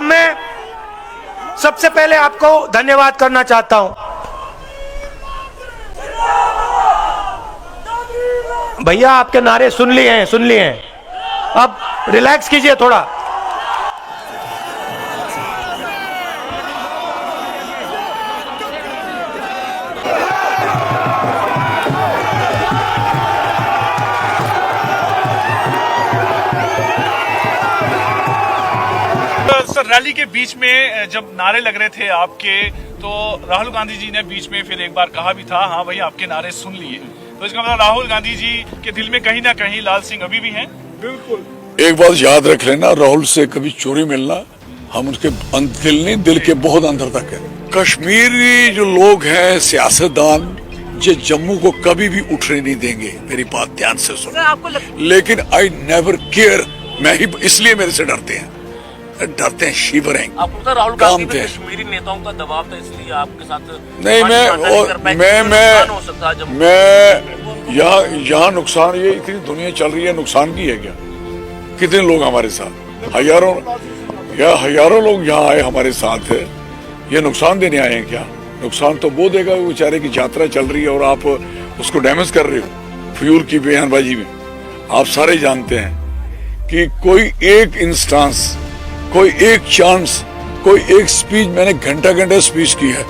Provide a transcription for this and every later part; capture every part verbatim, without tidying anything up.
मैं सबसे पहले आपको धन्यवाद करना चाहता हूं। भैया, आपके नारे सुन लिए हैं, सुन लिए हैं। अब रिलैक्स कीजिए थोड़ा। सर, रैली के बीच में जब नारे लग रहे थे आपके, तो राहुल गांधी जी ने बीच में फिर एक बार कहा भी था, "हाँ भाई, आपके नारे सुन लिए।" तो इसका मतलब राहुल गांधी जी के दिल में कहीं ना कहीं लाल सिंह अभी भी हैं। बिल्कुल। एक बात याद रख लेना, राहुल से कभी चोरी मिलना, हम उसके अं-, दिल नहीं, दिल के बहुत अंदर तक है। कश्मीरी जो लोग हैं, सियासतदान, ये जम्मू को कभी भी उठने नहीं देंगे। मेरी बात ध्यान से सुनो। सर, आपको लग- लेकिन आई नेवर केयर, मैं ही, इसलिए मेरे से डरते हैं, डरते हैं, शिवर हैं, आपको पता राहुल गांधी कांपते पे हैं। कश्मीरी नेताओं का दबाव था, इसलिए आपके साथ नहीं, बातचीत मैं, नहीं कर और पाए। मैं, कितना मैं, नुकसान हो सकता है जम्मू मैं यहाँ, यहाँ नुकसान, ये इतनी दुनिया चल रही है, नुकसान की है क्या? कितने लोग हमारे साथ, हजारों, या हजारों लोग यहाँ आए हमारे साथ, ये नुकसान देने आए हैं क्या? नुकसान तो वो देगा, वो बेचारे की यात्रा चल रही है और आप उसको डैमेज कर रहे हो फ्यूल की बयानबाजी में। आप सारे जानते हैं कि कोई एक इंस्टांस, कोई एक चांस, कोई एक स्पीच, मैंने घंटा घंटा स्पीच की है।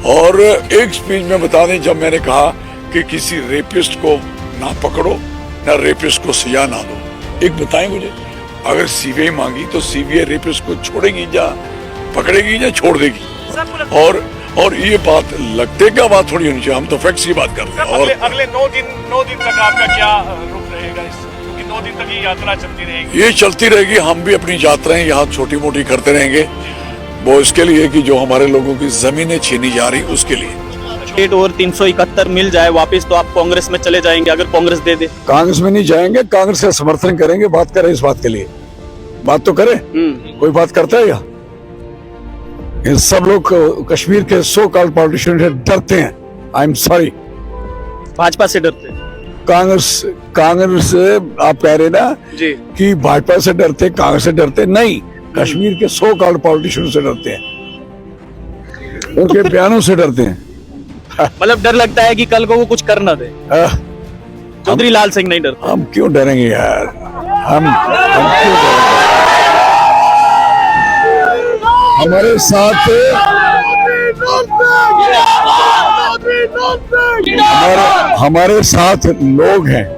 और एक स्पीच में बता दें, जब मैंने कहा कि किसी रेपिस्ट को ना पकड़ो, ना रेपिस्ट को सजा ना दो, एक बताएं मुझे, अगर सीबीआई मांगी तो सीबीआई रेपिस्ट को छोड़ेगी या पकड़ेगी या छोड़ देगी? और और ये बात लगते क्या बात थोड़ी होनी चाहिए, हम तो फैक्ट्स की बात करते हैं। और अगले, अगले नौ दिन, नौ दिन तक आपका क्या, अ, रुख रहेगा इस, क्योंकि नौ दिन तक ये यात्रा चलती रहेगी। ये चलती रहेगी, हम भी अपनी यात्राएं यहाँ छोटी मोटी करते रहेंगे। वो इसके लिए कि जो हमारे लोगों की जमीनें छीनी जा रही, उसके लिए। सीट और तीन सौ इकहत्तर मिल जाए वापस, तो आप कांग्रेस में चले जाएंगे अगर कांग्रेस दे दे? कांग्रेस में नहीं जाएंगे, कांग्रेस का समर्थन करेंगे। बात करें इस बात के लिए, बात तो करें। हम्म। कोई बात करता है क्या? इन सब लोग क-, कश्मीर के सो कॉल्ड पॉलिटिशियन से डरते हैं। I am sorry. भाजपा से डरते हैं? कांग्रेस, कांग्रेस से आप कह रहे ना जी। कि भाजपा से डरते, कांग्रेस से डरते, नहीं, कश्मीर के सो कॉल्ड पॉलिटिशियन से डरते हैं, उनके बयानों से डरते हैं। मतलब, डर लगता है कि कल को वो कुछ कर ना दे। आह। चौधरी लाल सिंह नहीं डरते। हम क्यों डरेंगे यार? हम, हम क्यों डरेंगे? हमारे साथ, हमारे, हमारे साथ लोग हैं।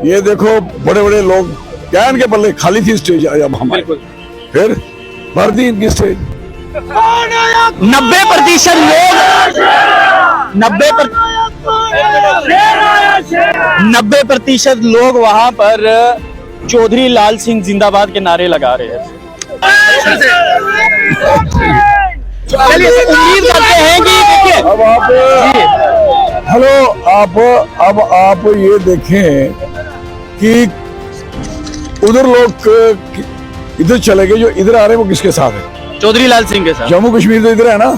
ये देखो, बड़े बड़े लोग, क्या इनके पल्ले? खाली थी स्टेज अब हमारे। बिल्कुल। फिर भर दी इनकी स्टेज। नब्बे प्रतिशत लोग, नब्बे पर, नब्बे प्रतिशत लोग वहां पर चौधरी लाल सिंह जिंदाबाद के नारे लगा रहे हैं। चलिए, उम्मीद करते हैं कि, देखिए, अब आप, हेलो, आप, अब आप ये देखें कि उधर लोग, अ, इधर चले गए, जो इधर आ रहे हैं, वो किसके साथ है? चौधरी लाल सिंह के साथ। जम्मू कश्मीर तो इधर है ना।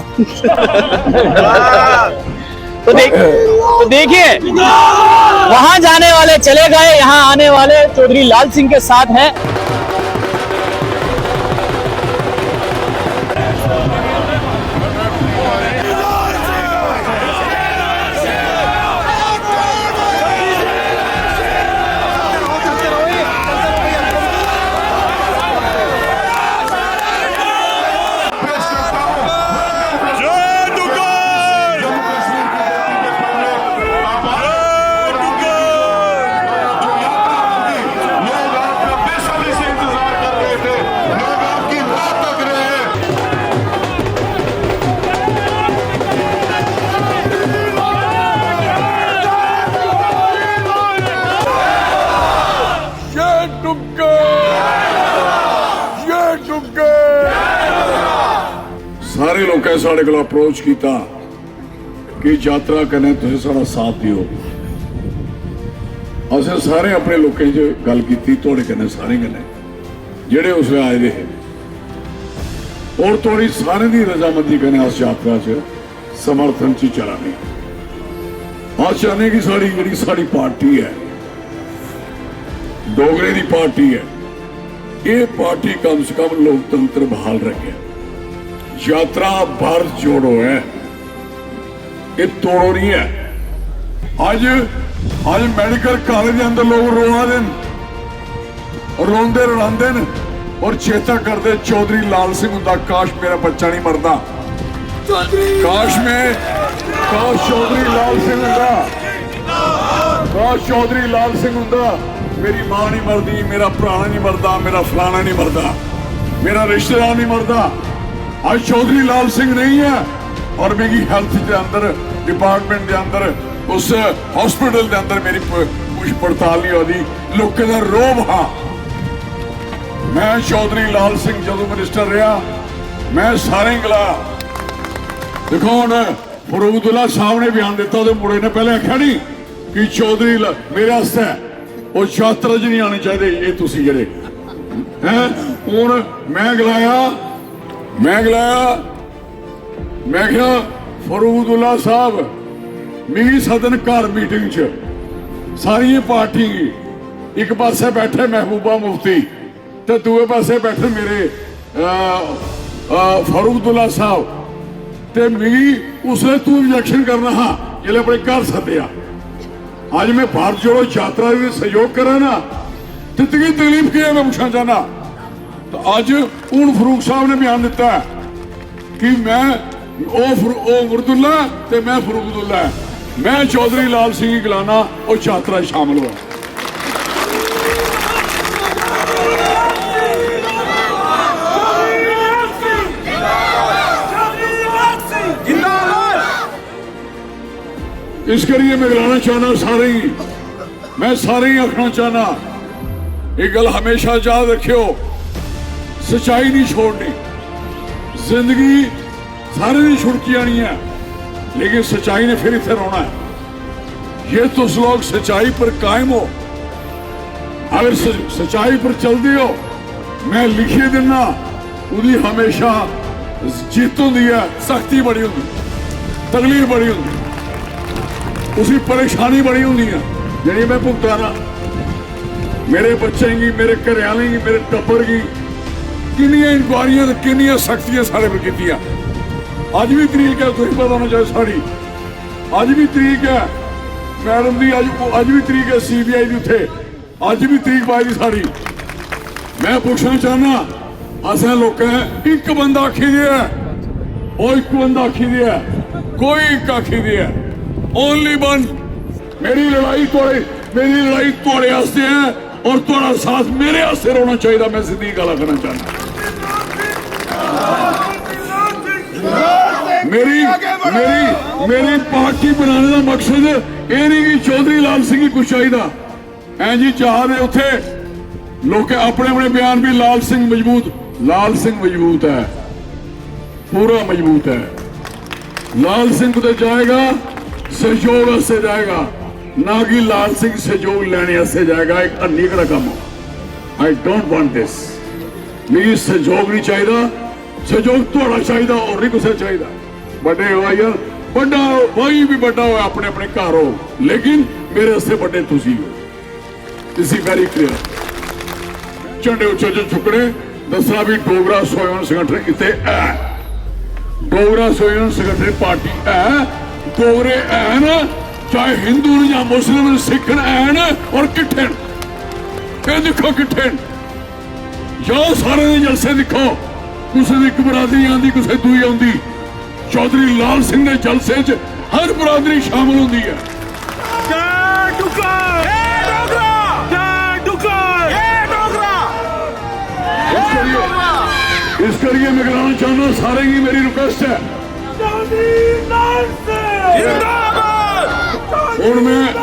तो देख, तो देखिए, वहां जाने वाले चले गए, यहां आने वाले चौधरी लाल सिंह के साथ हैं। ये टुक्के, ये टुक्के। सारे लोकें साढ़े कोल अप्रोच कीता कि यात्रा कन्नै तुसें साढ़ा साथ दियो। असें सारे अपने लोकें च गल्ल कीती, थुआढ़े कन्नै, सारें कन्नै, जेह्ड़े उसलै आए दे हे, और थुआढ़ी सारें दी रजामंदी कन्नै अस यात्रा च समर्थन च चला ने। अस चाहने कि साढ़ी जेह्ड़ी साढ़ी पार्टी ऐ, डोगरें दी पार्टी ऐ, ये पार्टी कम से कम लोकतंत्र बहाल रखे। यात्रा भारत जोड़ो है, ये तोड़ो नहीं है। अज अज मेडिकल कॉलेज के अंदर लोग रोआ दे न, रोंदे रड़ांदे न और चेता करदे चौधरी लाल सिंह हुंदा, काश मेरा बच्चा नहीं मरदा, काश मैं काश चौधरी लाल सिंह हुंदा, काश चौधरी लाल सिंह हुंदा, मेरी मां नहीं मरदी, मेरा भरा नहीं मरदा, मेरा फलाना नहीं मरदा, मेरा रिश्तेदार नहीं मरदा। आज चौधरी लाल सिंह नहीं है और मेरी हेल्थ के अंदर, डिपार्टमेंट के अंदर, उस हॉस्पिटल के अंदर मेरी प- कुछ पड़ताल नहीं होती। लोकें का रोब हा। मैं चौधरी लाल सिंह जदों मिनिस्टर रहा, मैं सारे गलाया। देखो, हुन फरूक अब्दुल्ला साहब ने बयान दिता, ओहदे मुंडे ने पहले आख्या नहीं कि चौधरी ल- मेरे आस्तै ओह यात्रा च नहीं आने चाहिए। ये तुसी जेह्ड़े हैं, हुन मैं गलाया, मैं गलाया, मैं आखेआ, "फरूक अब्दुल्ला साहब, मिगी सदन घर मीटिंग च, सारियें पार्टियें गी, इक पासै बैठे महबूबा मुफ्ती ते दूए पासै बैठे मेरे, अ, अ, फरूक अब्दुल्ला साहब, ते मिगी उसलै तू ऑब्जेक्शन करना हा जिसलै अपने घर सद्देआ। अज्ज मैं भारत जोड़ो यात्रा गी सैहयोग करा ना, ते तुगी तकलीफ केह् ऐ, मैं पुच्छना चाहना।" तो अज्ज हुन फरूक साहब ने बयान दिता है कि मैं, ओ फरू-, ओ अब्दुल्ला ते मैं फरूक अब्दुल्ला ऐ। मैं चौधरी लाल सिंह गी गलाना, ओ यात्रा च शामिल होऐ। इस करियै मैं गलाना चाहना सारें गी, मैं सारें गी आखना चाहना, एक गल हमेशा याद रखियो, सच्चाई नहीं छोड़नी। जिंदगी सारे दी छुड़की जानी है, लेकिन सच्चाई ने फिर इत्थे रौहना है। जे तुस लोग सच्चाई पर कायम हो, अगर स-, सच्चाई पर चलदे हो, मैं लिखिए दिना, ओहदी हमेशा जित्त होंदी है, सख्ती बड़ी होंदी, तकलीफ बड़ी होंदी, उसी परेशानी बड़ी होंदी है, जेह्ड़ी मैं भुगता ना। मेरे बच्चें गी, मेरे घरै आह्लें गी, मेरे टब्बर गी किन्नियां इंक्वायरियां ते किन्नियां सख्तियां साढ़े पर कीतियां। अज्ज बी तरीक ऐ, तुसें पता होना चाहिदा साढ़ी, अज्ज बी तरीक ऐ मैडम दी, अज्ज, अज्ज बी तरीक ऐ सीबीआई दी, उत्थे अज्ज बी तरीक पाई दी साढ़ी। मैं पुच्छना चाहना, असें लोकें इक बंदा आखी दिया ऐ, ओह इक बंदा आखी दिया ऐ, कोई इक आखी दिया ऐ, only one। मेरी लड़ाई थुआढ़े, मेरी लड़ाई थुआढ़े आस्तै ऐ और थुआढ़ा साथ मेरे आस्तै रौहना चाहिदा। मैं सिद्धी गल्ल आखना चाहना, मेरी, मेरी, मेरी पार्टी बनाने का मकसद एह् नहीं कि चौधरी लाल सिंह गी कुछ चाहिदा। ऐं जी जा दे उत्थे लोकें अपने अपने बयान भी, लाल सिंह मजबूत, लाल सिंह मजबूत है, पूरा मजबूत है। लाल सिंह कुतै जाएगा, सहयोग आस्तै जाएगा, ना कि लाल सिंह सहयोग लैने आस्तै जाएगा। एक अन्नी करा कम्म। I don't want this। मिगी सहयोग नहीं चाहिदा, सहयोग थुआढ़ा चाहिदा और नहीं कुछ चाहिदा। बड़े हो यार, बड्डा हो, भाई भी बड्डा हो, अपने अपने घर हो, लेकिन मेरे से बड़े तुसी हो। This is very clear। झंडे उच्चे उच्चे चुक्कने, दसना भी डोगरा स्वयं संगठन इत्थे है, डोगरा स्वयं संगठन पार्टी है, डोगरे है ना, चाहे हिंदू न या मुस्लिम न, सिख न, है न और किट्ठे न। ये दिक्खो किट्ठे न। जाओ सारे दे जलसे दिक्खो, कुसै दी इक बरादरी आंदी, कुसै दूई आंदी। चौधरी लाल सिंह दे जलसे च हर बरादरी शामिल होंदी है। जय डुग्गर! जय डोगरा! जय डुग्गर! जय डोगरा! इस करिए, इस करिए मैं गलाना चाहना, सारे गी मेरी रिक्वेस्ट है। चौधरी लाल सिंह! जिंदाबाद! हुन मैं